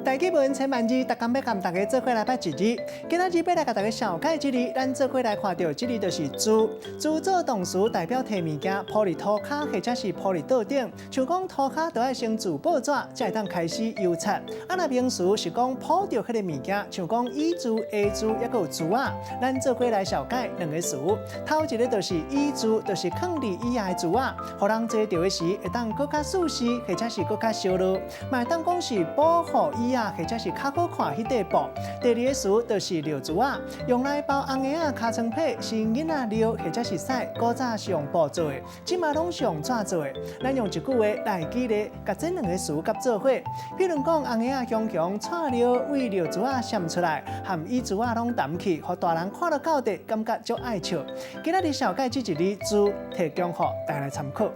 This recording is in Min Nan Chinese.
台語文千萬字，逐工欲共大家做伙來捌一字。今仔日欲來共大家紹介這字，咱做伙來看著這字就是珠。珠做動詞代表提物件鋪佇塗跤或者是鋪佇桌頂，像講塗跤著愛先苧報紙，才會當開始油漆。啊，若名詞是講鋪著彼个物件，像講椅子、鞋子，抑閣有珠仔。咱做伙來紹介兩個詞，頭一个就是椅珠，就是囥佇椅仔的珠仔，予人坐著的時會當閣較舒適，或者是閣較燒熱，嘛會當講是保護椅仔，或者是較好看彼塊布。第二个詞就是尿珠仔，用來包紅嬰仔尻川皮，是囡仔尿或者是屎，古早是用布做的，這馬攏是用紙做的。咱用一句話來舉例，共這兩个詞佮做伙。比如講，紅嬰仔雄雄掣尿為尿珠仔閃出來，含椅珠仔攏澹去，予大人看了到底，感覺足愛笑。今仔日紹介這一字珠，提供予大家來參考。